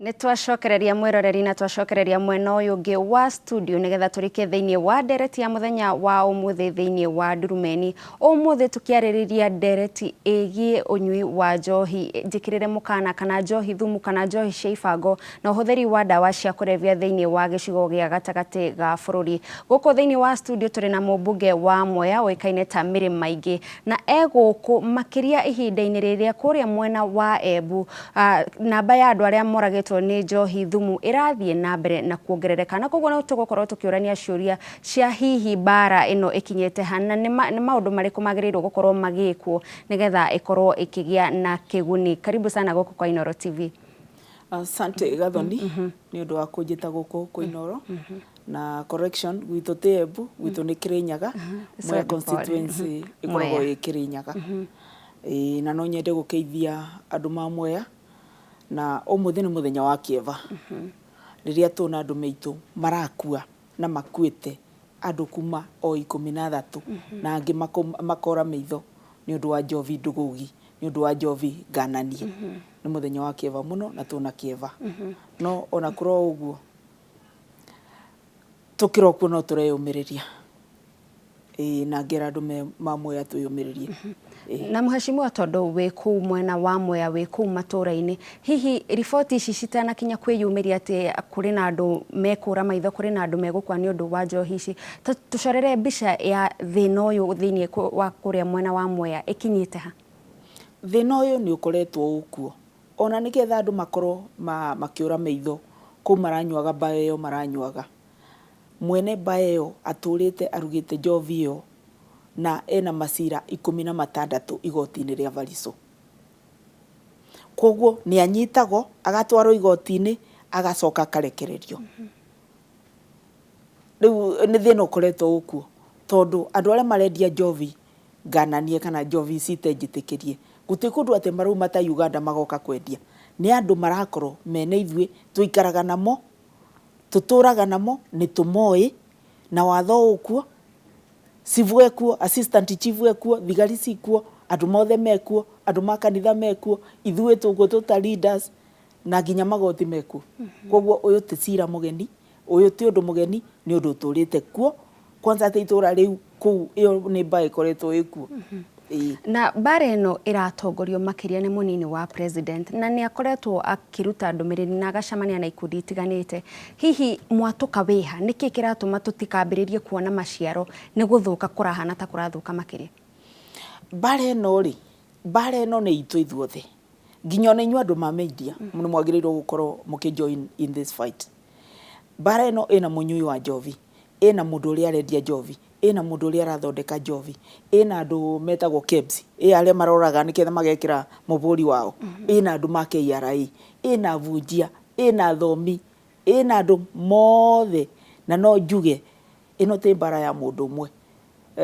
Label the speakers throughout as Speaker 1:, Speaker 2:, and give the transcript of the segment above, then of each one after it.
Speaker 1: Nĩ twacokereria mwĩroreri na twacokereria mwena ũyũ ũngĩ wa studio nĩgetha tũrike thĩinĩ wa ndereti ya mũthenya wa ũmũthĩ thĩinĩ wa Ndurumeni. Ũmũthĩ tũkĩarĩrĩria ndereti ĩgiĩ ũnyui wa njohi njĩkĩrĩre mũkana kana njohi thumu kana njohi cia ibango na ũhũthĩri wa ndawa cia kũrebia thĩinĩ wa gĩcigo gĩa gatagatĩ ga bũrũri. Gũkũ thĩinĩ wa studio tũrĩ na mũmbunge wa Mwea ũĩkaine ta Mary Maingĩ na e gũkũ makĩria ihinda-inĩ rĩrĩa kũrĩa mwena wa Embu namba ya andũ arĩa moragĩtwo nĩ njohi thumu ĩrathiĩ na mbere na kuongerereka, na koguo no tũgũkorwo tũkĩũrania ciũria cia hihi mbara ĩno ĩkinyĩte ha na nĩ maũndũ marĩkũ magĩrĩirwo gũkorwo magĩkwo nĩgetha ĩkorwo ĩkĩgĩa na kĩguni. Karibu sana gũkũ kwa Inooro TV.
Speaker 2: Asante Gathoni nĩ ũndũ wa kũnjĩta gũkũ kwa Inooro. Na correction, gwitũ ti Embu, gwitũ nĩ Kĩrĩnyaga. Mwea constituency ĩkoragwo ĩ Kĩrĩnyaga. Ĩĩ na no nyende gũkeithia andũ ma Mwea na ũmũthĩ nĩ mũthenya wa kĩeva. Rĩrĩa tuona andũ maitũ marakua na makuĩte andũ kuma o 13 na angĩ makora maitho nĩ ũndũ wa njovi ndũgũgi, nĩ ũndũ wa njovi ngananie. Nĩ mũthenya wa kĩeva mũno na twĩna kĩeva. No ona kũrĩ o ũguo, tũkĩrĩ o kuo no tũreyũmĩrĩria. Ĩĩ na ngera andũ me ma Mwea twĩyũmĩrĩrie. Ĩĩ.
Speaker 1: Na mheshimiwa tondũ wĩ kũu mwena wa Mwea wĩ kũu matũra-inĩ, hihi riboti ici citanakinya kwĩyumĩria atĩ kũrĩ na andũ mekũra maitho, kũrĩ na andũ megũkua nĩ ũndũ wa njohi ici, tũcorere mbica ya thĩna ũyũ thĩinĩ wa kũrĩa mwena wa Mwea ĩkinyĩte ha?
Speaker 2: Thĩna ũyũ nĩ ũkoretwo ũkuo ona nĩgetha andũ makorwo makĩũra maitho kũu maranyuaga mbayo ĩyo maranyuaga. Mwene mbayo ĩyo atũrĩte arugĩte njovi ĩyo na ena macira 16 igoti-inĩ rĩa Barisũ. Kwoguo nĩ anyitagwo agatwarwo igoti-inĩ agacoka akarekererio. Rĩu nĩ thĩna ũkoretwo ũkuo tondũ andũ arĩa marendia njovi ngananie kana njovi ici itenjĩtĩkĩrie, gũtirĩ kũndũ atĩ marauma ta Uganda magoka kwendia. Nĩ andũ marakorwo mena ithuĩ, tũikaraga namo, tũtũraga namo, nĩ tũmoĩ, na watho ũkuo, cibũ ekuo, assistant chief ekuo, thigari cikuo, andũ mothe mekuo, andũ ma kanitha mekuo, ithuĩ tũkuo twĩ ta leaders, na nginya magoti mekuo. Koguo ũyũ ti cira mũgeni, ũyũ ti ũndũ mũgeni, nĩ ũndũ ũtũrĩte kuo, kwanza atĩ itũra rĩu kũu ĩyo nĩ mbaĩ ĩkoretwo ĩkuo.
Speaker 1: Ĩĩ. Na mbara ĩno ĩratongorio makĩria nĩ mũnini wa president na nĩ akoretwo akĩruta ndũmĩrĩri na agacemania na ikundi itiganĩte. Hihi mwatũka wĩha? Nĩkĩ kĩratũma tũtikambĩrĩrie kuona maciaro nĩ gũthũka kũrahana ta kũrathũka makĩria?
Speaker 2: Mbara ĩno rĩ, mbara ĩno nĩ itũ ithuothe. Nginya ona inyuĩ andũ ma media nĩ mwagĩrĩirwo gũkorwo mũkĩ join in this fight. Mbara ĩno ĩna mũnyui wa njovi, ĩna mũndũ ũrĩa arendia njovi, ĩna mũndũ ũrĩa arathondeka njovi, ĩna andũ metagwo KEBS, ĩ arĩa maroraga nĩgetha magekĩra mũbũri wao, ĩna andũ ma KRA, ĩna abunjia, ĩna athomi, ĩna andũ mothe. Na no njuge ĩno ti mbara ya mũndũ ũmwe.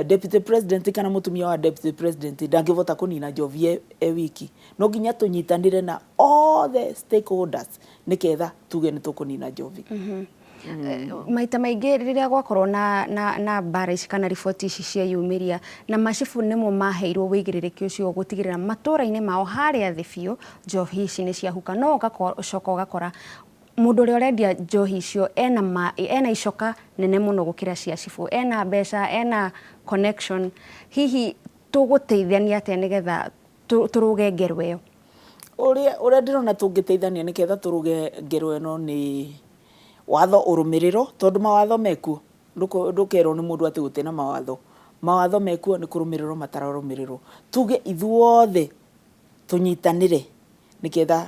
Speaker 2: Deputy President kana mũtumia wa Deputy President ndangĩbota kũnina njovi e wiki. No nginya tũnyitanĩre na all the stakeholders nĩketha tuge nĩ tũkũnina njovi.
Speaker 1: Maita maingĩ rĩrĩa gwakorwo na mbara ici kana riboti ici cieyumĩria na macibũ nĩmo maheirwo wĩigĩrĩrĩki ũcio gũtigĩrĩra matũra-inĩ mao harĩa thĩ biũ njohi ici nĩ ciahuka, no ũgacoka ũgakora mũndũ ũrĩa ũrendia njohi icio ena icoka nene mũno gũkĩra cia cibũ, ena mbeca, ena connection. Hihi tũgũteithania atĩa nĩgetha tũrũge ngero ĩyo?
Speaker 2: Ũrĩa ndĩrona tũngĩteithania nĩgetha tũrũge ngero ĩno nĩ watho ũrũmĩrĩrwo, tondũ mawatho mekuo, ndũkerwo nĩ mũndũ atĩ gũtirĩ na mawatho. Mawatho mekuo nĩ kũrũmĩrĩrwo matararũmĩrĩrwo. Tuge ithuothe tũnyitanĩre nĩgetha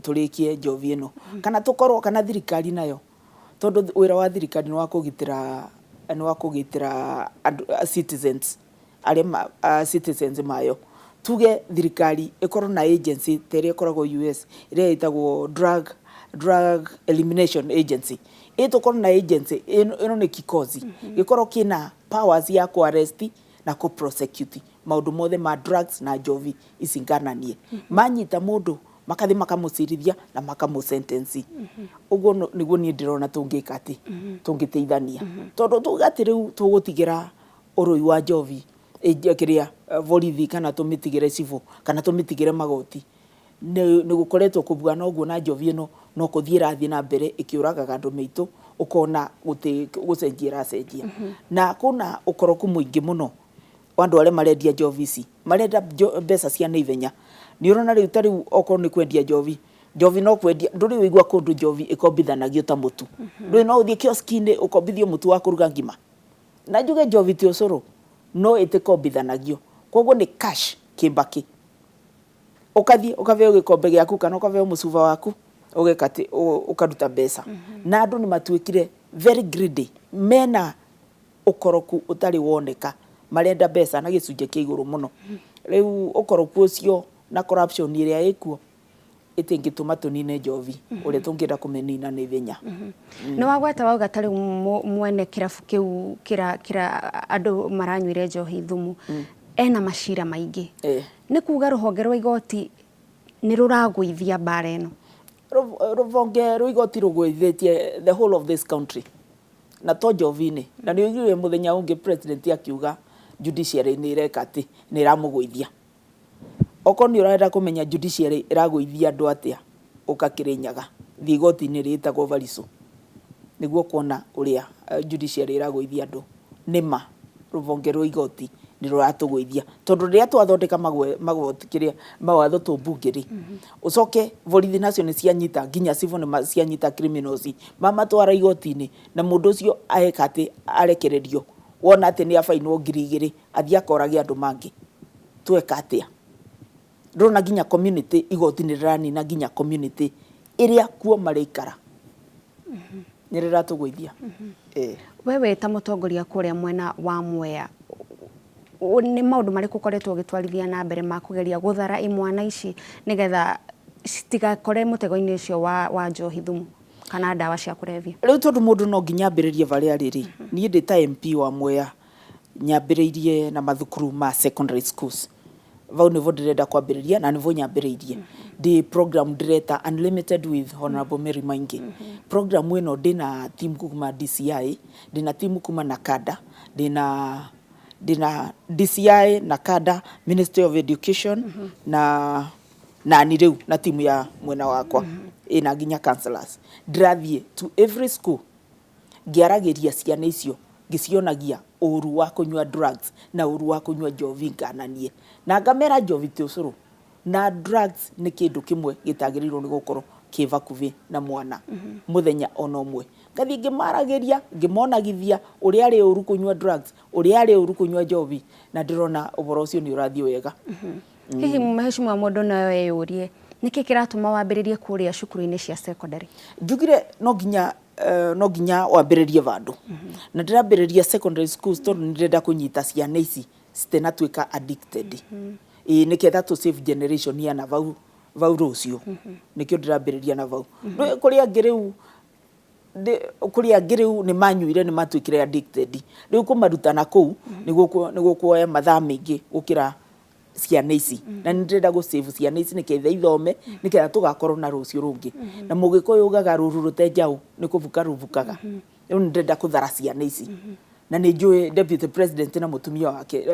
Speaker 2: tũrĩkie njovi ĩno. Kana tũkorwo, kana thirikari nayo, tondũ wĩra wa thirikari nĩ wa kũgitĩra, nĩ wa kũgitĩra andũ, citizens arĩa citizens mayo. Tuge thirikari ĩkorwo na agency ta ĩrĩa ĩkoragwo US ĩrĩa ĩtagwo drug elimination agency. Ĩ tũkorwo na agency ĩno nĩ kikosi gĩkorwo kĩna powers ya kũ arrest na kũ prosecute maũndũ mothe ma drugs na njovi ici ngananie. Manyita mũndũ makathi makamũcirithia na makamũ sentence. Ũguo nĩguo niĩ ndĩrona tũngĩka atĩ tũngĩteithania. Tondũ tuge atĩ rĩu tũgũtigĩra ũrũi wa njovi kĩrĩa borithi kana tũmĩtigĩre cibũ kana tũmĩtigĩre magoti, nĩ gũkoretwo kũbuana ũguo na njovi ĩno No kũthiĩ ĩrathiĩ na mbere ĩkĩũragaga andũ maitũ, ũkona gũtĩ gũcenjia ĩracenjia. Na kwĩna ũkoroku mũingĩ mũno wa andũ arĩa marendia njohi ici, marenda mbeca cia naihenya. Nĩ ũrona rĩu ta rĩu okorwo nĩ kwendia njohi, njohi no kwendia, ndũrĩ waigua kũndũ njohi ĩkombithanagio ta mũtu. Ndũĩ no ũthiĩ kioski-inĩ ũkombithio mũtu wa kũruga ngima. Na njuge njohi ti ũcũrũ, no ĩtĩkombithanagio. Koguo nĩ cash kĩmbakĩ. Ũkathiĩ ũkabeo gĩkombe gĩaku kana ũkabeo mũcuba waku, ũgeka atĩ, ũkaruta mbeca. Na andũ nĩ matuĩkire very greedy, mena ũkoroku ũtarĩ woneka, marenda mbeca na gĩcunjĩ kĩa igũrũ mũno. Rĩu ũkoroku ũcio na corruption ĩrĩa ĩkuo, ĩtingĩtũma tũnine njohi ũrĩa tũngĩenda kũmĩnina na ihenya.
Speaker 1: Nĩ wagweta wauga ta rĩu mwene kĩrabu kĩu kĩra kĩra andũ maranyuire njohi thumu ena macira maingĩ. Nĩ kuga rũhonge rwa igoti nĩ rũragũithia mbara ĩno?
Speaker 2: Rũhonge rwa igoti rũgũithĩtie the whole of this country na to njohi-inĩ. Na nĩ ũiguire mũthenya ũngĩ president akiuga judiciary nĩ ĩreka atĩ nĩ ĩramũgũithia. Okorwo nĩ ũrenda kũmenya judiciary ĩragũithia andũ atĩa, ũka Kĩrĩnyaga, thiĩ igoti-inĩ rĩtagwo Barisũ, nĩguo ũkuona ũrĩa judiciary ĩragũithia andũ. Nĩ ma rũhonge rwa igoti nĩ rũratũgũithia, tondũ rĩrĩa twathondeka magoti kĩrĩa mawatho tũ mbunge rĩ, ũcoke borithi nacio nĩ cianyita nginya civil nĩ cianyita criminals, mamatwara igoti-inĩ na mũndũ ũcio eka atĩ arekererio, wona atĩ nĩ abainwo 2000 athiĩ akorage andũ mangĩ. Tweka atĩa? Ndũrona nginya community igoti nĩ rĩranina nginya community ĩrĩa kuo maraikara. Nĩ rĩratũgũithia.
Speaker 1: We wĩ ta mũtongoria kũrĩa mwena wa Mwea, nĩ maũndũ marĩkũ ũkoretwo ũgĩtwarithia na mbere ma kũgeria gũthara imwana ici nĩgetha citigakore mũtego-inĩ ũcio wa njohi thumu kana ndawa cia kũrebia?
Speaker 2: Rĩu tondũ mũndũ no nginya ambĩrĩrie harĩa arĩ rĩ, niĩ ndĩ ta MP wa Mwea nyambĩrĩirie na mathukuru ma secondary schools. Vau nĩvo ndĩrenda kwambĩrĩria na nĩvo nyambĩrĩirie. Ndĩ program ndĩreta Unlimited with Honorable Mary Maingi. Program ĩno ndĩna team kuma DCI, ndĩna team kuma NACADA, ndĩna DCI, NACADA, Ministry of Education na nani rĩu na timu ya mwena wakwa ĩna nginya counselors. Ndĩrathiĩ to every school ngĩaragĩria ciana icio, ngĩcionagia ũru wa kũnyua drugs na ũru wa kũnyua njohi ngananie. Na ngamera njohi ti ũcũrũ na drugs nĩ kĩndũ kĩmwe gĩtagĩrĩirwo nĩ gũkorwo kĩ hakuhĩ na mwana mũthenya ona ũmwe. Ngathiĩ ngĩmaragĩria, ngĩmonagithia ũrĩa arĩ ũru kũnyua drugs, ũrĩa arĩ ũru kũnyua njohi, na ndĩrona ũhoro ũcio nĩ ũrathiĩ wega.
Speaker 1: Hihi mheshimiwa, mũndũ no eyũrie nĩkĩ kĩratũma wambĩrĩrie kũrĩa cukuru-inĩ cia secondary?
Speaker 2: Njugire no nginya wambĩrĩrie vandũ, na ndĩrambĩrĩria secondary schools tondũ nĩ ndĩrenda kũnyita ciana ici citinatuĩka addicted, ĩĩ, nĩketha tũ save generation ya na vau vau rũciũ. Nĩkĩo ndĩrambĩrĩria na vau. Kũrĩ angĩ rĩu kũrĩ angĩ rĩu nĩ manyuire, nĩ matuĩkire addicted. Rĩu kũmaruta na kũu nĩ gũkuoya mathaa maingĩ gũkĩra ciana ici, na nĩ ndĩrenda gũ save ciana ici nĩgetha ithome, nĩgetha tũgakorwo na rũciũ rũngĩ. Na Mũgĩkũyũ ugaga rũru rũte njaũ nĩ kũbuka rũbukaga. Rĩu nĩ ndĩrenda kũthara ciana ici, na nĩ njũĩ deputy president na mũtumia wake,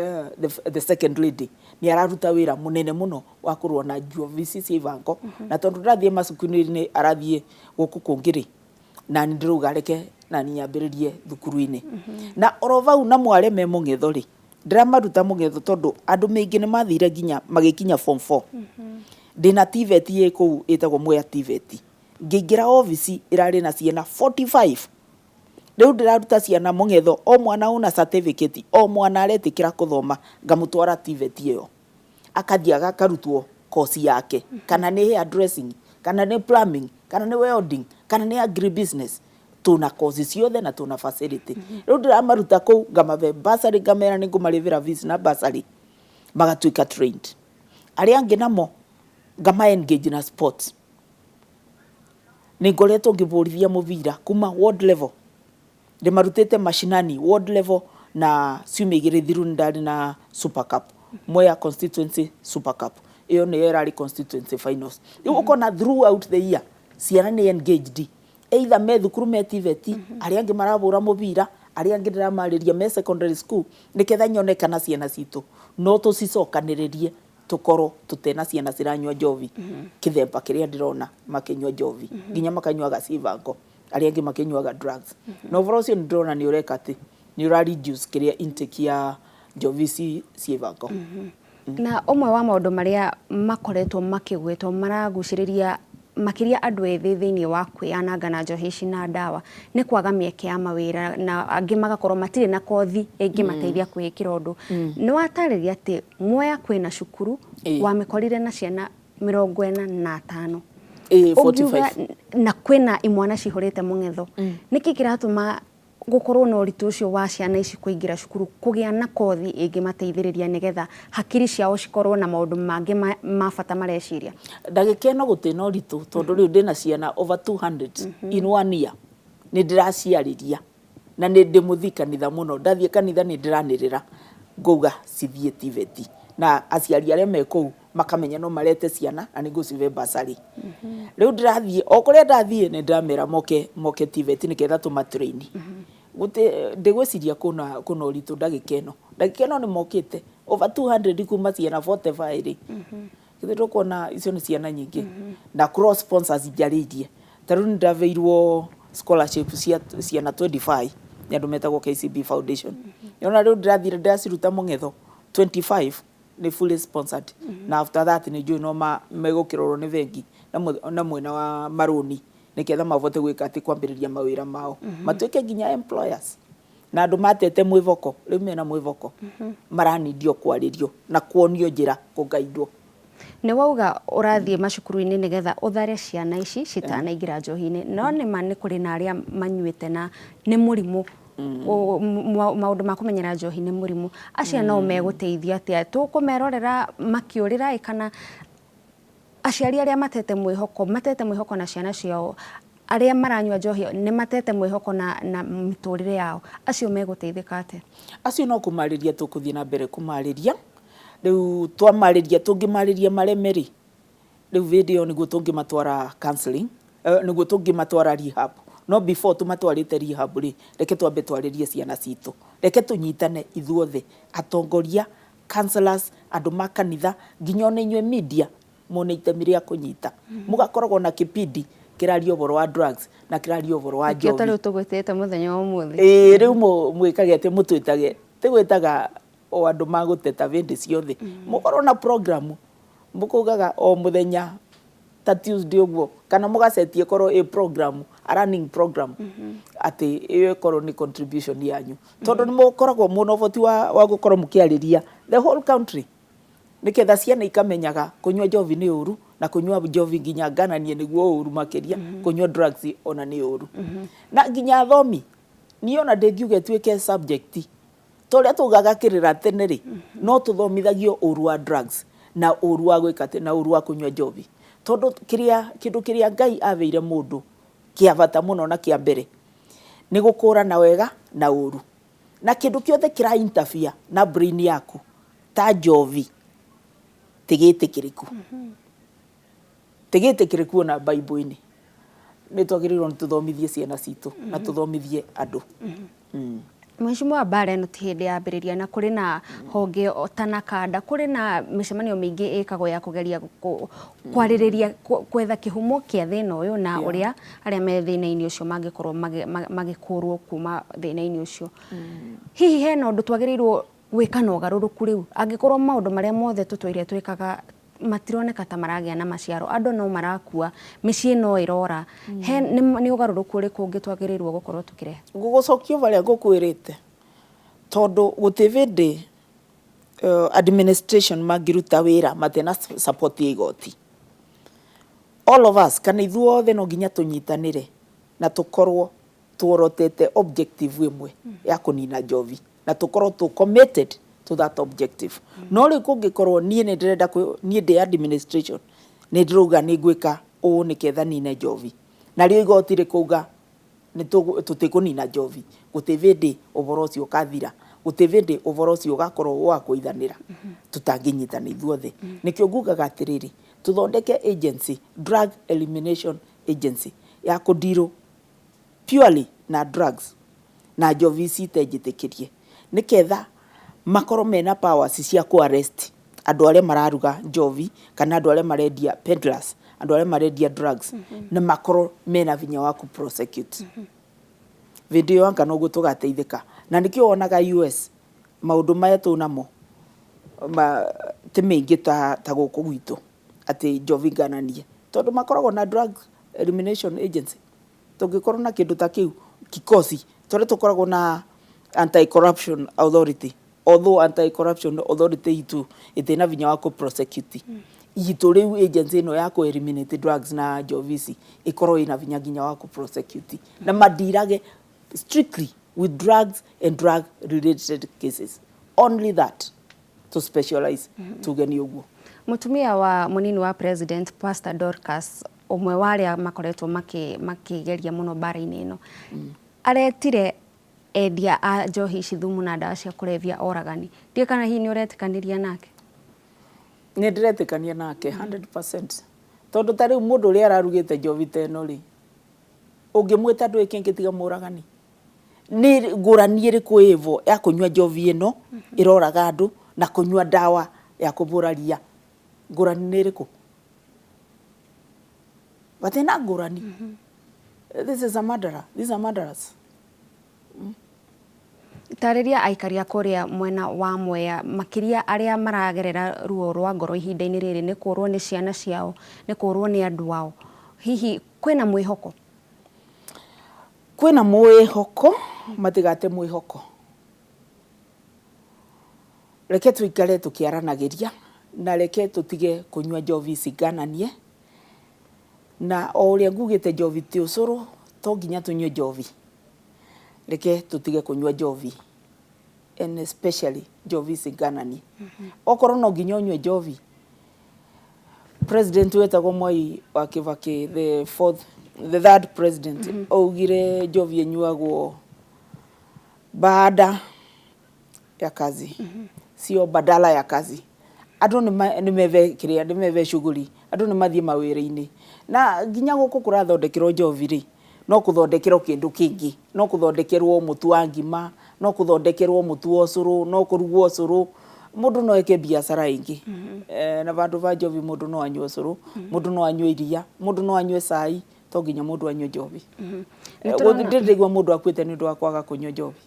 Speaker 2: the second lady, nĩ araruta wĩra mũnene mũno wa kũrũa na njohi ici cia ibango. Na tondũ ndarathiĩ macukuru-inĩ, arathiĩ gũkũ kũngĩ rĩ, na nĩ ndĩrauga reke nani nyambĩrĩrie thukuru-inĩ. Na oro vau namo arĩa me mũng'etho rĩ, ndĩramaruta mũng'etho tondũ andũ maingĩ nĩ mathire nginya magĩkinya form 4. Ndĩna TVET ĩ kũu ĩtagwo Mwea TVET. Ngĩingĩra obici ĩrarĩ na ciana 45. Rĩu ndĩraruta ciana mũng'etho, o mwana una certificate, o mwana aretĩkĩra kũthoma, ngamũtwara TVET ĩyo, akathiĩ akarutwo kosi yake, kana nĩ hair dressing, kana nĩ plumbing, kana nĩ welding, kana nĩ agribusiness. Tuna kosi ciothe na tuna facility. Rĩu ndĩramaruta kũu, ngamabe bursary, ngamera nĩ ngũmarĩhĩra fees na bursary, magatuĩka trained. Arĩa angĩ namo ngama engage na sports. Nĩ ngoretwo ngĩbũrithia mũbira kuma ward level, ndĩmarutĩte mashinani ward level, na ciumia 2 thiru nĩ ndarĩ na Super Cup, Mwea Constituency Super Cup. Ĩyo nĩyo ĩrarĩ constituency finals. Rĩu ũkona throughout the year ciana nĩ engaged, either me thukuru me TVET, arĩa angĩ marabũra mũbira, arĩa angĩ ndĩramarĩria me secondary school, nĩketha nyone kana ciana citũ no tũcicokanĩrĩrie. Tũkorwo tũtena ciana ciranyua njovi kĩthemba kĩrĩa ndĩrona makĩnyua njovi, nginya makanyuaga civango, arĩa angĩ makĩnyuaga drugs. Na ũhoro ũcio nĩ ndĩrona nĩ ũreka atĩ nĩ ũra reduce kĩrĩa intake ya njovi ici civango.
Speaker 1: Na ũmwe wa maũndũ marĩa makoretwo makĩgwetwo maragucĩrĩria makĩria andũ ethĩ thĩinĩ wa kwĩyananga na njohi ici na ndawa nĩ kwaga mĩeke ya mawĩra, na angĩ magakorwo matirĩ na kothi ĩngĩmateithia kwĩĩkĩra ũndũ. Nĩ watarĩria atĩ Mwea kwĩna cukuru wamĩkorire na ciana 45.
Speaker 2: Ĩĩ,
Speaker 1: Ũngiuga
Speaker 2: 45.
Speaker 1: Na kwĩna imwana cihũrĩte mũng'etho. Nĩkĩ kĩratũma gũkorwo na ũritũ ũcio wa ciana ici kũingĩra cukuru kũgĩa na kothi ĩngĩmateithĩrĩria nĩgetha hakiri ciao cikorwo na maũndũ mangĩ ma bata mareciria?
Speaker 2: Ndagĩka ĩno gũtirĩ na ũritũ tondũ rĩu ndĩna ciana over 200 in one year. Nĩ ndĩraciarĩria na nĩ ndĩmũthii kanitha mũno. Ndathiĩ kanitha nĩ ndĩranĩrĩra ngauga cithiĩ TVET, na aciari arĩa me kũu makamenya no marete ciana na nĩ ngũcihe bursary. Rĩu ndĩrathiĩ o kũrĩa ndathiĩ nĩ ndĩramera moke moke TVET nĩgetha tũmatrain. Ndĩgwĩciria kwĩna kwĩna ũritũ ndagĩka ĩno. Ndagĩka ĩno nĩ mokĩte over 200 kuma ciana 45 rĩ. Githĩ ndũkuona icio nĩ ciana nyingĩ? Na cross sponsors njarĩirie. Ta rĩu nĩ ndaheirwo scholarship cia ciana 25 nĩ andũ metagwo KCB Foundation. Nĩwona rĩu ndĩrathire ndĩraciruta mũng'etho 25 nĩ fully sponsored. Na after that nĩ njũĩ no megũkĩrorwo nĩ bengi na mwena wa marũni nĩgetha mabote gwĩka atĩ kwambĩrĩria mawĩra mao. Matuĩke nginya employers. Na andũ matete mwĩhoko, rĩu mena mwĩhoko, maranindio kwarĩrio na kuonio njĩra kũgaindwo.
Speaker 1: Nĩ wauga ũrathiĩ macukuru-inĩ nĩgetha ũthare ciana ici citanaingĩra njohi-inĩ, no nĩma nĩ kũrĩ na arĩa manyuĩte na nĩ mũrimũ, maũndũ ma kũmenyera njohi nĩ mũrimũ. Acio no megũteithio atĩa? Tũkũmerorera makĩũrĩra ĩ, kana aciari arĩa matete mwĩhoko, matete mwĩhoko na ciana ciao, arĩa maranyua njohi nĩ matete mwĩhoko na mĩtũrĩre yao, acio megũteithĩka atĩa?
Speaker 2: Acio no kũmarĩria tũkũthiĩ na mbere kũmarĩria. Rĩu twamarĩria, tũngĩmarĩria mareme rĩ, rĩu hĩndĩ ĩyo nĩguo tũngĩmatwara counseling, nĩguo tũngĩmatwara rehab. No before tũmatwarĩte rehab rĩ, reke twambe twarĩrie ciana citũ. Reke tũnyitane ithuothe, atongoria, counselors, andũ ma kanitha, nginya ona inyuĩ media mwĩna itemi rĩa kũnyita. Mũgakoragwo na kĩbindi kĩraria ũhoro wa drugs na kĩraria ũhoro wa
Speaker 1: Nĩkĩo ta
Speaker 2: njohi.
Speaker 1: rĩu tũgwĩtĩte mũthenya wa ũmũthĩ.
Speaker 2: Ĩĩ, rĩu mwĩkage atĩ mũtwĩtage, ti gwĩtaga o andũ magũteta hĩndĩ ciothe. Mũkorwo na program, mũkaugaga o mũthenya ta Tuesday ũguo, kana mũgacetia ĩkorwo ĩ program, a running program, atĩ ĩyo ĩkorwo nĩ contribution yanyu. Tondũ nĩ mũkoragwo mwĩna ũhoti wa gũkorwo mũkĩarĩria the whole country. Nĩgetha ciana ikamenyaga kũnyua njohi nĩ ũru, na kũnyua njohi nginya ngananie nĩguo ũru makĩria, kũnyua drugs ona nĩ ũru. Na nginya athomi, niĩ ona ndĩngiuga ĩtuĩke subject. Ta ũrĩa twaugaga kĩrĩra tene rĩ, no tũthomithagio ũru wa drugs na ũru wa gwĩka atĩ, na ũru wa kũnyua njohi. Tondũ kĩrĩa, kĩndũ kĩrĩa Ngai aheire mũndũ kĩa bata mũno na kĩa mbere nĩ gũkũrana wega na ũru. Na kĩndũ kĩothe kĩra interfere na brain yaku ta njohi ti gĩtĩkĩrĩku. Ti gĩtĩkĩrĩku ona Bible-inĩ. Nĩ twagĩrĩirwo nĩ tũthomithie ciana citũ na tũthomithie andũ.
Speaker 1: Mheshimiwa, mbara ĩno ti hĩndĩ yambĩrĩria, na kũrĩ na honge ta NACADA, kũrĩ na mĩcemanio mĩingĩ ĩkagwo ya kũgeria kwarĩrĩria gwetha kĩhumo kĩa thĩna ũyũ na ũrĩa arĩa me thĩna-inĩ ũcio mangĩkorwo magĩkũrwo kuma thĩna-inĩ ũcio. Hihi hena ũndũ twagĩrĩirwo gwĩka na ũgarũrũku rĩu, angĩkorwo maũndũ marĩa mothe tũtũire twĩkaga matironeka ta maragĩa na maciaro, andũ no marakua, mĩciĩ no ĩrora, he nĩ ũgarũrũku ũrĩkũ ũngĩ twagĩrĩirwo gũkorwo tũkĩrehe?
Speaker 2: Ngũgũcokia barĩa ngũkwĩrĩte, tondũ gũtirĩ hĩndĩ administration mangĩruta wĩra matena support ya igoti. All of us, kana ithuothe no nginya tũnyitanĩre na tũkorwo tuorotete objective ĩmwe ya kũnina njohi, na tũkorwo tũ committed to that objective. No rĩu kũngĩkorwo niĩ nĩ ndĩrenda, niĩ ndĩ administration nĩ ndĩrauga nĩ ngwĩka ũũ nĩketha nine njohi, narĩo igoti rĩkauga tũtikũnina njohi, gũtirĩ hĩndĩ ũhoro ũcio ũkathira, gũtirĩ hĩndĩ ũhoro ũcio ũgakorwo wa kũiganĩra tũtangĩnyitana ithuothe. Nĩkĩo ngugaga atĩrĩrĩ, tũthondeke agency, drug elimination agency ya kũndirũ purely na drugs na njohi ici itenjĩtĩkĩrie, nĩketha makorwo mena powers cia kũ arrest. Andũ arĩa mararuga njovi kana andũ arĩa marendia peddlers, andũ arĩa marendia drugs, na makorwo mena vinya wa ku prosecute. Hĩndĩ ĩyo anga noguo tũgateithĩka. Na nĩkĩo wonaga US maũndũ maya tũnamo ma, ti maingĩ ta gũkũ gwitũ atĩ njovi ngananie, tondũ makoragwo na drug elimination agency. Tũngĩkorwo na kĩndũ ta kĩu kikosi tũrĩa tũkoragwo na anti-corruption authority, although anti-corruption authority itũ ĩtĩ na vinya wa kũ prosecute itũ, rĩu agency ĩno ya kũ eliminate drugs na njovi ici ĩkorwo ĩna vinya nginya wa kũ prosecute na madirage strictly with drugs and drug related cases only, that to specialize, tuge nĩ ũguo.
Speaker 1: Mutumia wa munini wa president, Pastor Dorcas, ũmwe wa arĩa makoretwo makĩgeria mũno mbara-inĩ ĩno, aretire endia a njohi ici thumu na ndawa cia kũrebia oragani. Ndiũĩ kana hihi nĩ ũretĩkanĩria nake?
Speaker 2: Nĩ ndĩretĩkania nake 100%, tondũ ta rĩu mũndũ ũrĩa ararugĩte njovi ta ĩno rĩ, ũngĩmwĩta ndũĩ kĩngĩ tiga mũragani. Nĩ ngũrani ĩrĩkũ ĩvo ya kũnyua njovi ĩno ĩroraga andũ na kũnyua ndawa ya kũbũra ria? Ngũrani nĩ ĩrĩkũ? Gatirĩ ngũrani. This is a murderer, these are murderers.
Speaker 1: Tarĩria aikari a kũrĩa mwena wa Mwea, makĩria arĩa maragerera ruo rwa ngoro ihinda-inĩ rĩrĩ nĩ kũrwo nĩ ciana ciao, nĩ kũrwo nĩ andũ ao. Hihi kwĩna mwĩhoko?
Speaker 2: Kwĩna mwĩhoko, matigate mwĩhoko. Reke tũikare tũkĩaranagĩria na reke tũtige kũnyua njovi ici ngananie. Na o ũrĩa ngugĩte, njovi ti ũcũrũ, to nginya tũnyue njovi. Reke tũtige kũnyua njovi and especially njovi ici ngananie. Okorwo no nginya ũnyue njovi, president wetagwo Mwai wa Kibaki, the fourth, the third president, augire njovi ĩnyuagwo baada ya kazi, sio badala ya kazi. Andũ nĩ meve kĩrĩa, nĩ meve shughuli, andũ nĩ mathiĩ mawĩra-inĩ. Na nginya gũkũ kũrathondekerwo njovi rĩ, no kũthondekerwo kĩndũ kĩngĩ, no kũthondekerwo mũtu wa ngima, no kũthondekerwo mũtu wa ũcũrũ, no kũrugwo ũcũrũ. Mũndũ no eke biacara ĩngĩ. Na vandũ va njovi mũndũ no anyue ũcũrũ, mũndũ no anyue iria, mũndũ no anyue cai, to nginya mũndũ anyue njovi. Ndirĩ ndaigua mũndũ akuĩte nĩ ũndũ wa kwaga kũnyua njovi.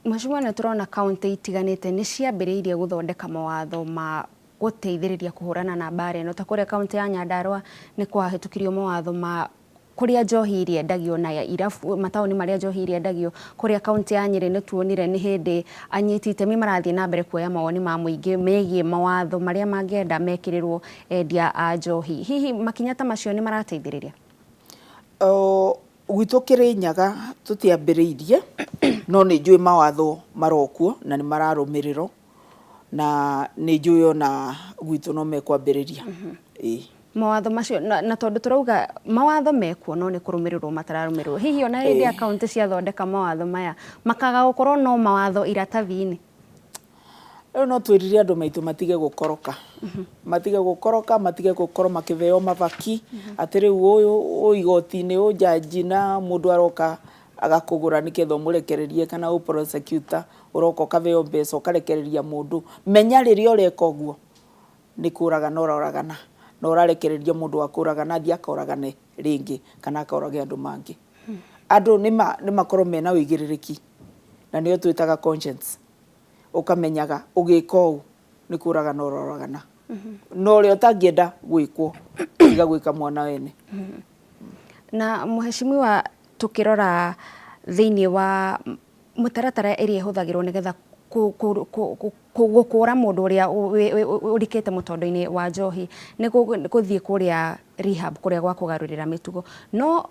Speaker 1: Mheshimiwa, nĩ tũrona kaunti itiganĩte nĩ ciambĩrĩirie gũthondeka mawatho ma gũteithĩrĩria kũhũrana na mbara ĩno. Ta kũrĩa kaunti ya Nyandarua nĩ kwahĩtũkirio mawatho ma kũrĩa njohi ĩrĩendagio na irabu mataũni marĩa njohi ĩrĩendagio. Kũrĩa kaunti ya Nyĩrĩ nĩ tuonire nĩ hĩndĩ anyiti itemi marathiĩ na mbere kuoya mawoni ma mũingĩ megiĩ mawatho marĩa mangĩenda mekĩrĩrwo endia a njohi. Hihi makinya ta macio nĩ marateithĩrĩria?
Speaker 2: Gwitũ Kĩrĩnyaga tũtiambĩrĩirie, no nĩ njũĩ mawatho marokuo na nĩ mararũmĩrĩrwo, na nĩ njũĩ ona gwitũ no mekwambĩrĩria. Ĩĩ.
Speaker 1: Mawatho macio na tondũ tũrauga mawatho mekuo no nĩ kũrũmĩrĩrwo matararũmĩrĩrwo, hihi ona hĩndĩ ya kaunti ciathondeka mawatho maya makaga gũkorwo no mawatho iratathi-inĩ?
Speaker 2: Rĩu no twĩrire andũ maitũ matige gũkoroka, matige gũkoroka, matige gũkorwo makĩheo mabaki atĩ rĩu ũyũ ũ igoti-inĩ, ũ jaji, na mũndũ aroka agakũgũra nĩgetha ũmũrekererie, kana ũ prosecutor ũroka ũkaheo mbeca ũkarekereria mũndũ. Menya rĩrĩa ũreka ũguo nĩ kũragana ũroragana, na ũrarekereria mũndũ wa kũragana athiĩ akoragane rĩngĩ kana akorage andũ mangĩ. Andũ nĩ makorwo mena ũigĩrĩrĩki, na nĩyo twĩtaga conscience. Ũkamenyaga ũgĩka ũũ nĩ kũragana ũroragana, na ũrĩa ũtangĩenda gwĩkwo tiga gwĩka mwana wene.
Speaker 1: Na mheshimiwa, tukĩrora thĩinĩ wa mũtaratara ĩrĩa ĩhũthagĩrwo nĩgetha gũkũra mũndũ ũrĩa ũrikĩte mũtondo-inĩ wa njohi, nĩ gũthiĩ kũrĩa rehab, kũrĩa gwa kũgarũrĩra mĩtugo, no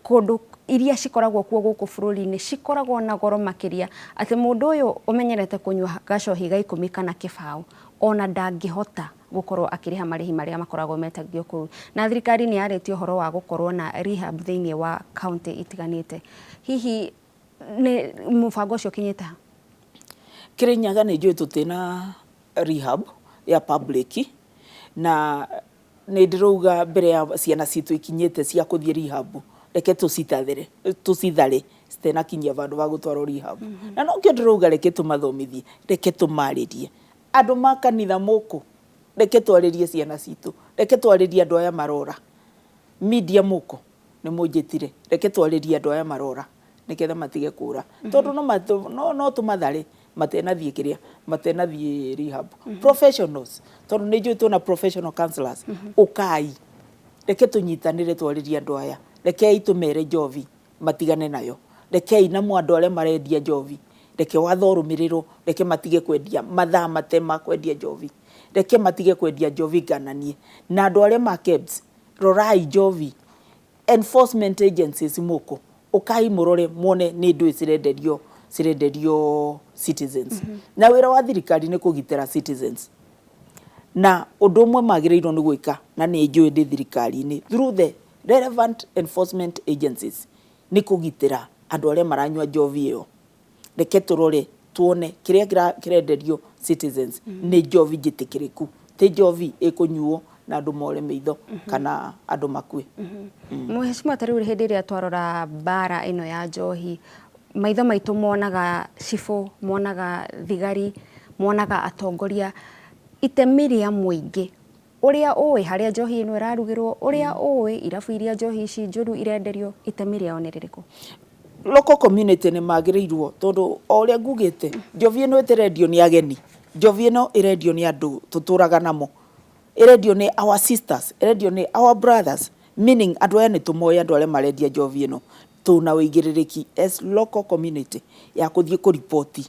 Speaker 1: kũndũ iria cikoragwo kuo gũkũ bũrũri-inĩ cikoragwo na goro makĩria, atĩ mũndũ ũyũ ũmenyerete kũnyua gacohi ga 10 kana kĩbaũ ona ndangĩhota gũkorwo akĩrĩha marĩhi marĩa makoragwo metagio kũu. Na thirikari nĩ yarĩtie ũhoro wa gũkorwo na rehab thĩinĩ wa kaunti itiganĩte. Hihi nĩ mũbango ũcio ũkinyĩte ha?
Speaker 2: Kĩrĩnyaga nĩ njũĩ tũtĩna rehab ya public, na nĩ ndĩrauga mbere ya ciana citũ ikinyĩte cia kũthiĩ rehab, reke tũcitathĩre, tũcithare citenakinyia vandũ va gũtwarwo rehab. Na nokĩo ndĩrauga reke tũmathomithie, reke tũmarĩrie. Andũ ma kanitha mũkũ, reke twarĩrie ciana citũ, reke twarĩrie andũ aya marora. Media mũkũ, nĩ mũnjĩtire, reke twarĩrie andũ aya marora nĩgetha matige kũra. Tondũ no tũmathare matenathiĩ kĩrĩa, matenathiĩ rehab. Professionals, tondũ nĩ njũĩ twĩna professional counselors, ũkai, reke tũnyitanĩre twarĩrie andũ aya, rekei tũmere njovi matigane nayo, rekei namo andũ arĩa marendia njovi, reke watho ũrũmĩrĩrwo, reke matige kwendia mathaa mate ma kwendia njovi, reke matige kwendia njovi ngananie. Na andũ arĩa ma KEBS, rorai njovi, enforcement agencies mũkũ, ũkai mũrore muone nĩ ndũĩ cirenderio cirenderio citizens. Na wĩra wa thirikari nĩ kũgitĩra citizens. Na ũndũ ũmwe magĩrĩirwo nĩ gwĩka, na nĩ njũĩ ndĩ thirikari-inĩ, through the relevant enforcement agencies, nĩ kũgitĩra andũ arĩa maranyua njovi ĩyo. Reke tũrore tuone kĩrĩa kĩrenderio citizens nĩ njovi njĩtĩkĩrĩku, ti njovi ĩkũnyuo na andũ more maitho kana andũ makue.
Speaker 1: Mheshimiwa, ta rĩu hĩndĩ ĩrĩa twarora mbara ĩno ya njohi, maitho maitũ monaga cibũ, monaga thigari, monaga atongoria, itemi rĩa mũingĩ ũrĩa ũĩ harĩa njohi ĩno ĩrarugĩrwo, ũrĩa ũĩ irabu iria njohi ici njũru irenderio, itemi rĩao nĩ rĩrĩkũ?
Speaker 2: Local community nĩ magĩrĩirwo, tondũ o ũrĩa ngugĩte, njovi ĩno ĩtĩrendio nĩ ageni, njovi ĩno ĩrendio nĩ andũ tũtũraga namo, ĩrendio nĩ our sisters, ĩrendio nĩ our brothers, meaning andũ aya nĩ tũmoĩ andũ arĩa marendia njovi ĩno. Tũna ũigĩrĩrĩki as local community ya kũthiĩ kũriboti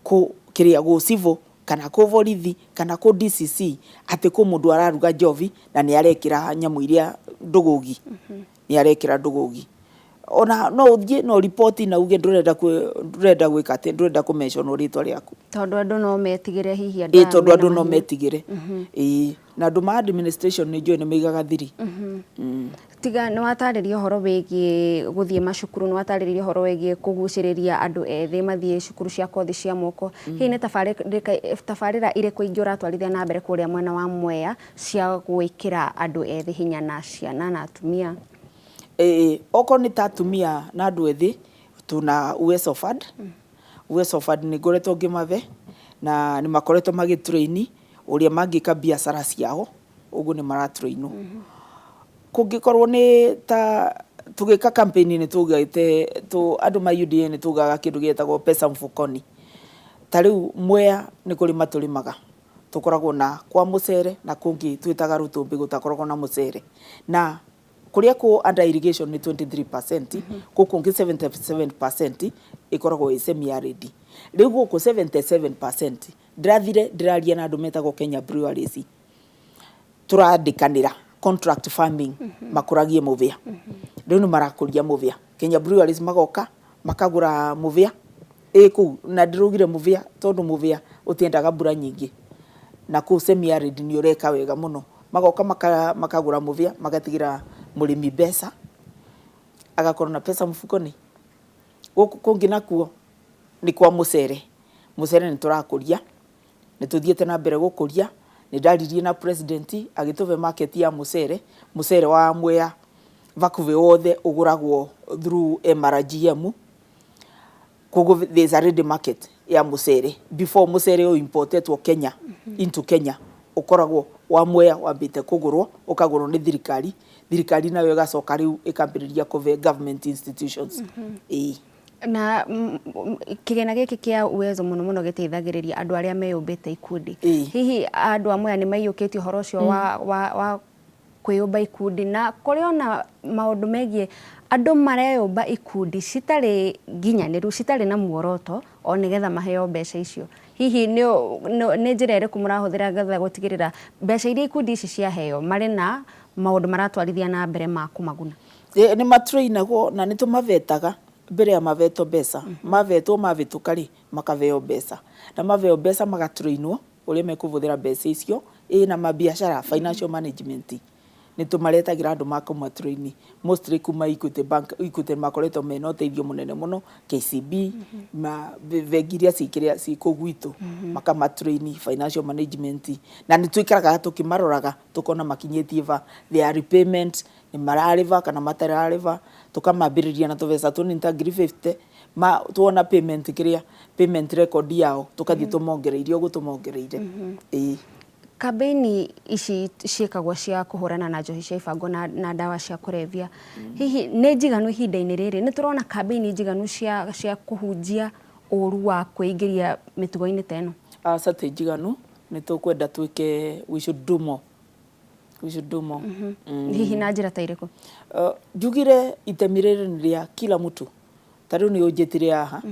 Speaker 2: kũ kĩrĩa gũ civil kana kũ borithi kana kũ DCC atĩ kũ mũndũ araruga njovi na nĩ arekĩra nyamũ iria ndũgũgi, nĩ arekĩra ndũgũgi. Ona no ũthiĩ no riboti na uge ndũrenda ndũrenda gwĩka atĩ ndũrenda kũ-mention rĩtwa rĩaku,
Speaker 1: tondũ andũ no metigĩre hihi andũ aya
Speaker 2: tondũ
Speaker 1: mena
Speaker 2: andũ no
Speaker 1: mahinya.
Speaker 2: Metigĩre. Ĩĩ, na andũ ma administration nĩ njũĩ nĩ maigaga thiri.
Speaker 1: Tiga nĩ watarĩria ũhoro wĩgiĩ gũthiĩ macukuru, nĩ watarĩria ũhoro wĩgiĩ kũgucĩrĩria andũ ethĩ mathiĩ cukuru cia kothi cia moko, hihi nĩ tabarĩra irĩkũ ingĩ ũratwarithia na mbere kũrĩa mwena wa Mwea cia gwĩkĩra andũ ethĩ hinya na ciana na atumia?
Speaker 2: Ĩĩ, okorwo nĩ ta atumia na andũ ethĩ, tuna Uwezo Fund. Uwezo Fund nĩ ngoretwo ngĩmabe na nĩ makoretwo magĩtraini ũrĩa mangĩka biacara ciao, ũguo nĩ maratrainwo. Kũngĩkorwo nĩ ta tũgĩka campaign nĩ tugĩte andũ ma UDA nĩ tugaga kĩndũ gĩetagwo pesa mfukoni. Ta rĩu Mwea nĩ kũrĩma tũrĩmaga, tũkoragwo na kwa mũcere na kũngĩ twĩtaga rũtũmbĩ gũtakoragwo na mũcere, na kũrĩa kũ under irrigation nĩ 23%, gũkũ ũngĩ 77% ĩkoragwo ĩ semi arid. Rĩu gũkũ 77% ndĩrathire ndĩraria na andũ metagwo Kenya Breweries, tũrandĩkanĩra contract farming makũragie mũbĩa. Rĩu nĩ marakũria mũbĩa, Kenya Breweries magoka makagũra mũbĩa ĩ kũu, na ndĩraugire mũbĩa tondũ mũbĩa ũtiendaga mbura nyingĩ na kũu semi arid nĩ ũreka wega mũno. Magoka makagũra mũbĩa, magatigĩra mũrĩmi mbeca, agakorwo na pesa mfukoni. Gũkũ kũngĩ nakuo nĩ kwa mũcere. Mũcere nĩ tũrakũria, nĩ tũthiĩte na mbere gũkũria. Nĩ ndaririe na president agĩtũbe market ya mũcere. Mũcere wa Mwea vakuhĩ wothe ũgũragwo through MRGM, koguo there is a ready market ya mũcere. Before mũcere ũ importetwo Kenya into Kenya, ũkoragwo wa Mwea wambĩte kũgũrwo, ũkagũrwo nĩ thirikari, thirikari nayo ĩgacoka rĩu ĩkambĩrĩria kũve government institutions. Ĩĩ.
Speaker 1: Na kĩgĩna gĩkĩ kĩa Uwezo mũno mũno gĩteithagĩrĩria andũ arĩa meyũmbĩte ikundi. Hihi andũ a Mwea nĩ maiyũkĩtie ũhoro ũcio wa kwĩyũmba ikundi, na kũrĩ ona maũndũ megiĩ andũ mareyũmba ikundi citarĩ nginyanĩru, citarĩ na muoroto, o nĩgetha maheo mbeca icio? Hihi nĩ njĩra ĩrĩkũ mũrahũthĩra getha gũtigĩrĩra mbeca iria ikundi ici ciaheo marĩ na maũndũ maratwarithia na mbere ma kũmaguna?
Speaker 2: Nĩ matrainagwo na nĩ tũmavetaga mbere ya mavetwo mbeca. Mavetwo mavĩtũka rĩ, makaveo mbeca, na maveo mbeca magatrainwo ũrĩa mekũhũthĩra mbeca icio, ĩ na mabiacara, financial management. Nĩ tũmaretagĩra andũ ma kũmatrain, mostly kuma Equity Bank. Equity makoretwo mena ũteithio mũnene mũno, KCB na bengi iria cikĩrĩa ci kũu gwitũ, makamatrain financial management, na nĩ tũikaraga tũkĩmaroraga tũkona makinyĩtie va their repayment, nĩ mararĩba kana matararĩba. Tũkamambĩrĩria na tũbeca tũnini ta ngiri 50. Ma tuona payment kiria payment record yao tukathie tumongereire uguo tumongereire. Ĩĩ.
Speaker 1: Kambĩini ici ciĩkagwo cia kũhũrana na njohi cia ibango na ndawa cia kũrebia, hihi nĩ njiganu ihinda-inĩ rĩrĩ? Nĩ tũrona kambĩini njiganu cia kũhunjia ũru wa kwĩingĩria mĩtugo-inĩ ta ĩno?
Speaker 2: Aca, ti njiganu, nĩ tũkwenda twĩke, we should do more, we should do more.
Speaker 1: Hihi na njĩra ta irĩkũ?
Speaker 2: Njugire itemi rĩrĩ nĩ rĩa kila mtu. Ta rĩu nĩ ũnjĩtire haha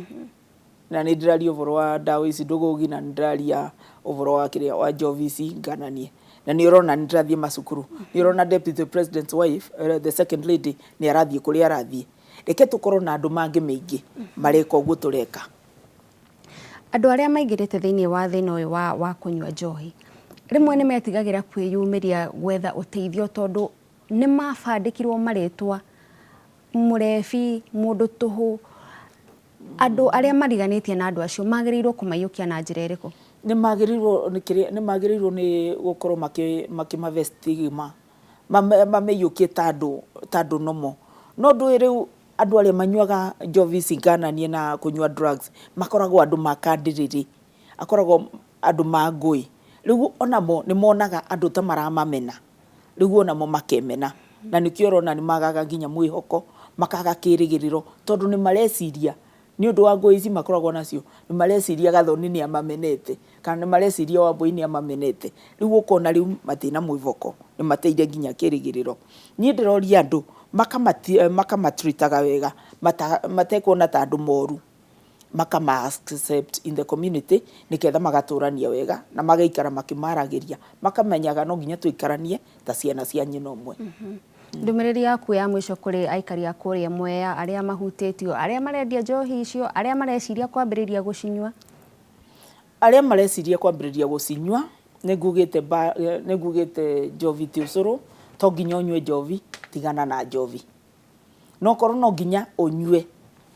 Speaker 2: na nĩ ndĩraria ũhoro wa ndawa ici ndũgũgi, na nĩ ndĩraria ũhoro wa kĩrĩa wa njovi ici ngananie, na nĩ ũrona nĩ ndĩrathiĩ macukuru, nĩ ũrona deputy president's wife, the second lady, nĩ arathiĩ kũrĩa arathiĩ. Reke tũkorwo na andũ mangĩ maingĩ mareka ũguo tũreka.
Speaker 1: Andũ arĩa maingĩrĩte thĩinĩ wa thĩna ũyũ wa kũnyua njohi rĩmwe nĩ metigagĩra kwĩyumĩria gwetha ũteithio tondũ nĩ mabandĩkirwo marĩtwa, mũrebi, mũndũ tũhũ. Andũ arĩa mariganĩtie na andũ acio magĩrĩirwo kũmaiyũkia na njĩra ĩrĩkũ?
Speaker 2: Nĩ magĩrĩirwo nĩ kĩrĩa, nĩ magĩrĩirwo nĩ gũkorwo makĩmabe stigma, mamĩiyũkie ta andũ normal. No ndũĩ rĩu andũ arĩa manyuaga njovi ici ngananie na kũnyua drugs makoragwo andũ makandĩrĩrĩ, akoragwo andũ ma ngũĩ. Rĩu onamo nĩ monaga andũ ta maramamena, rĩu onamo makemena, na nĩkĩo ũrona nĩ magaga nginya mwĩhoko, makaga kĩrĩgĩrĩro, tondũ nĩ mareciria nĩ ũndũ wa ngũĩ ici makoragwo nacio, nĩ mareciria Gathoni nĩ amamenete, kana nĩ mareciria Wambũi nĩ amamenete. Rĩu ũkona rĩu matina mwĩhoko, nĩ mateire nginya kĩrĩgĩrĩro. Niĩ ndĩroria andũ makamatritaga wega, matekuona ta andũ moru, makama accept in the community, nĩgetha magatũrania wega na magaikara makĩmaragĩria, makamenyaga no nginya tũikaranie ta ciana cia nyina ũmwe.
Speaker 1: Ndũmĩrĩri yaku ya mũico kũrĩ aikari a kũrĩa Mwea, arĩa mahutĩtio, arĩa marendia njohi icio, arĩa mareciria kwambĩrĩria gũcinyua?
Speaker 2: Arĩa mareciria kwambĩrĩria gũcinyua, nĩ ngugĩte njovi ti ũcũrũ, to nginya ũnyue njovi, tigana na njovi. No korwo no nginya ũnyue,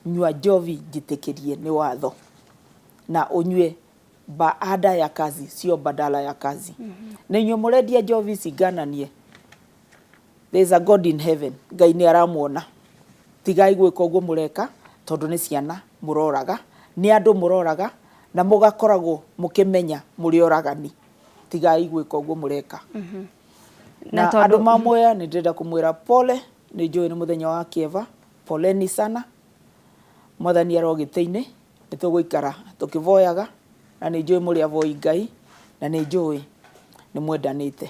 Speaker 2: nyua njovi njĩtĩkĩrie nĩ watho, na ũnyue baada ya kazi, sio badala ya kazi. Na inyuĩ mũrendia njovi ici ngananie, there is a God in heaven, Ngai nĩ aramuona. Tigai gwĩka ũguo mũreka, tondũ nĩ ciana mũroraga, nĩ andũ mũroraga, na mũgakoragwo mũkĩmenya mũrĩ oragani. Tigai gwĩka ũguo mũreka. Na andũ ma Mwea nĩ ndĩrenda kũmwĩra pole, nĩ njũĩ nĩ mũthenya wa kĩeva, poleni sana. Mwathani aro gĩtĩ-inĩ, nĩ tũgũikara tũkĩvoyaga, na nĩ njũĩ mũrĩ avoi Ngai, na nĩ njũĩ nĩ mwendanĩte.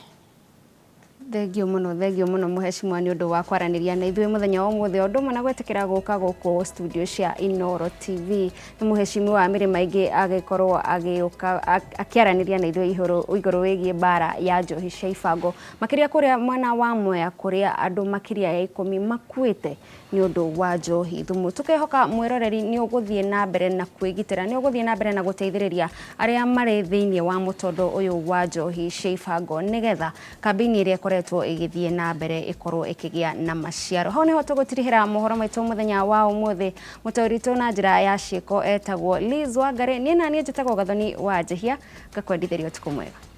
Speaker 1: Thengio mũno, thengio mũno mũhecimwa nĩ ũndũ wa kwaranĩria na ithuĩ mũthenya wa ũmũthĩ, o ũndũ ũmwe na gwĩtĩkĩra gũka gũkũ studio cia Inooro TV. Nĩ mũhecimiwa wa Mĩrĩma Ĩngĩ agĩkorwo agĩũka akĩaranĩria na ithuĩ igũrũ wĩgiĩ mbara ya njohi cia ibango, makĩria kũrĩa mwena wa Mwea kũrĩa andũ makĩria ya 10 makuĩte nĩ ũndũ wa njohi thumu. Tũkehoka mwĩroreri nĩ ũgũthiĩ na mbere na kwĩgitĩra, nĩ ũgũthiĩ na mbere na gũteithĩrĩria arĩa marĩ thĩinĩ wa mũtondo ũyũ wa njohi cia ibango, nĩgetha kambĩini ĩrĩa ĩkoretwo ĩgĩthiĩ na mbere ĩkorwo ĩkĩgĩa na maciaro. Hau nĩho tũgũtirihĩra mohoro maitũ mũthenya wa ũmũthĩ. Mũtaũri witũ na njĩra ya ciĩko etagwo Liz Wangari, niĩ na niĩ njĩtagwo Gathoni wa Njehia, ngakwendithĩria ũtukũ mwega.